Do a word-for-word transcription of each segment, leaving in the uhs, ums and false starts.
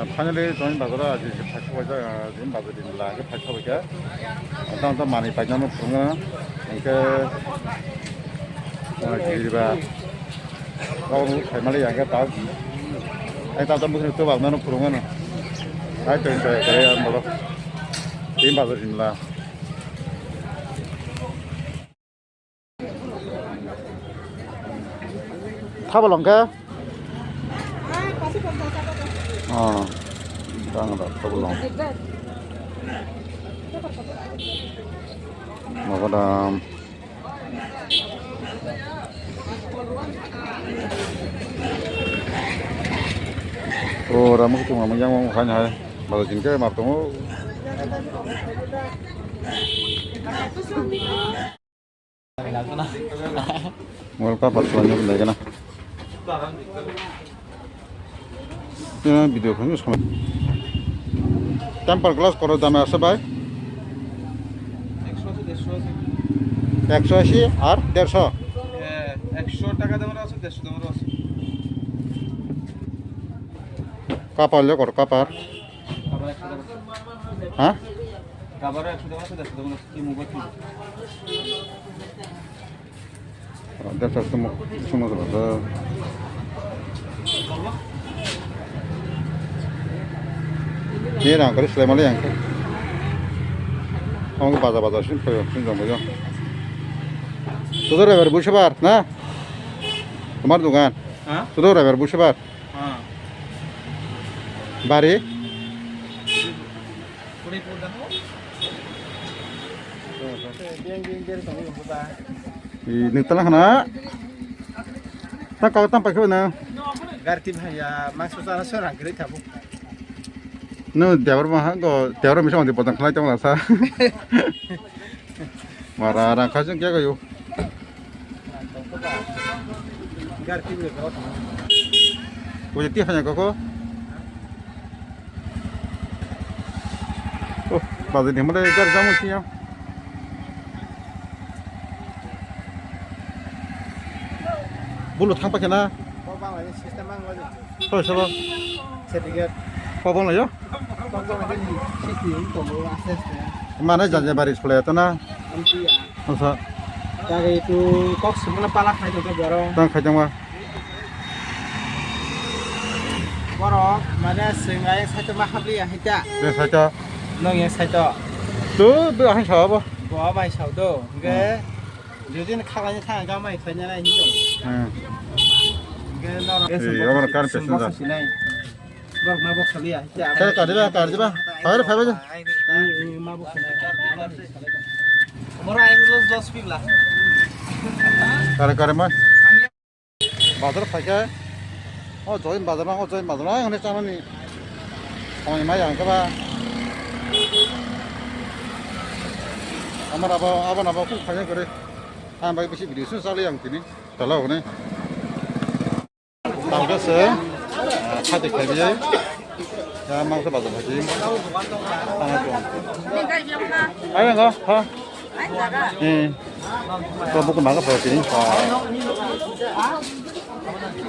Finally, join bazar o aji phaisa bai jak, join bazar din la ke phaisa bai khe. Tamo tamo manwi painani phungo, hingke, ah, jiriba. Rok nung khaimali yang khe tak. Ai tamo tamo bwkhwnwi tubak nano phungo no. Ai tong tong kare ang bolo. Join bazar din la. Thabolong khe? Oh, bang da thabolong. Magadam. Oh, ramu kitung ramu yang wng hai hai. Balo jin khe mar tongo. World Cup আর সময় নেই না। Video khani samai. Temper glass koro dame ase bhai? একশো আশি, দেড়শো আছে। একশো আশি আর দেড়শো? হ্যাঁ, একশো টাকা দামের আছে, দেড়শো দামেরও আছে। Kapar le kor kapar. Kapar একশো টাকা। হ্যাঁ? কাবারও একশো দাম আছে, দেড়শো দাম আছে, কি মোবাইল কি? Desa semua semua salah. Ni rang kari selai mali yang ke. Kamu ke baza baza sini pergi sini jam jam. Sudah driver busabar na? Tomar dogan. Hah? Sudah driver busabar. Hah. Bari. Nwng tala khna. Ta kau tam paikhe na. Garti bhaiya mangso chana sora gre thabo. No debar ma ha go debar mi sa bodong khlai tong la sa. Mara rang kha jeng kya gayo. Gar ti bile ko. Ko ti hanya ko ko. Oh, bazar ni mare gar jamu siya. Bulu thang pa kena. Ko Bangladesh system ang wajib. Soi sabo. Certificate. Kobong layo? Kobong layo ni sisi ini kobong aste aste. Mana janja bari sule to na? Ampi ya. Asa. Dari itu kok semua pala khai to borok. Tang khai jangwa. Borok mana sengai sai to mahapli ya hita. Be sai to. Nong ya sai to. Tu be ahin sawa bo. Bo bai sau do. Ge. Jodi na khalai thang ga mai thanya na hin do. Hmm. Ge no. Eh, obo kan passenger. Borok ma bok saliya. Kare kare ba, kare ba. Phai phai ba. Ma bok saliya. Moro ai los dos pibla. Kare kare ma. Bazar phaikhe. O join bazar ma, o join bazar ma, hwnwi chanani. Samai mai ang khe ba. Amar abo, abo nabo kung khaina kore. Ang bai bisi video sung chali ang tini. Tala hwnwi. Tangkhe se, ah, khati khaibiyai. Ya, mangsa bazar haji. Tangkhe se. Ayo, enggak, ha? Eh. Kau bukan mangsa bazar ini.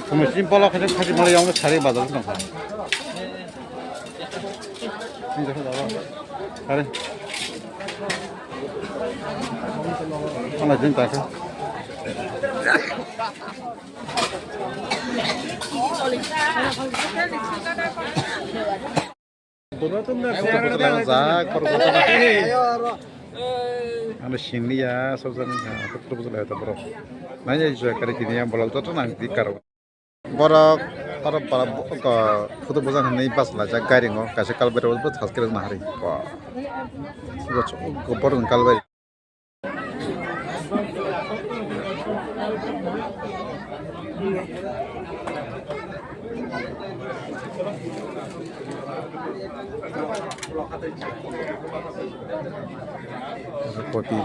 Kamu sini pola kerja khati malah yang cari bazar itu, kan? Ini jaga apa? Kare. Mana jin tak? Ano siniya, sob jani, ha, kutub jani, ha, bro. Nanya juga kali kini yang bolal tu nang di karo. Borok, oro para, photo bojak hinwi bachalaijak gairingo, kaisa kalbai rok bo thaskhe rwna hari. Ba. Borok ni kalbai. Kopi.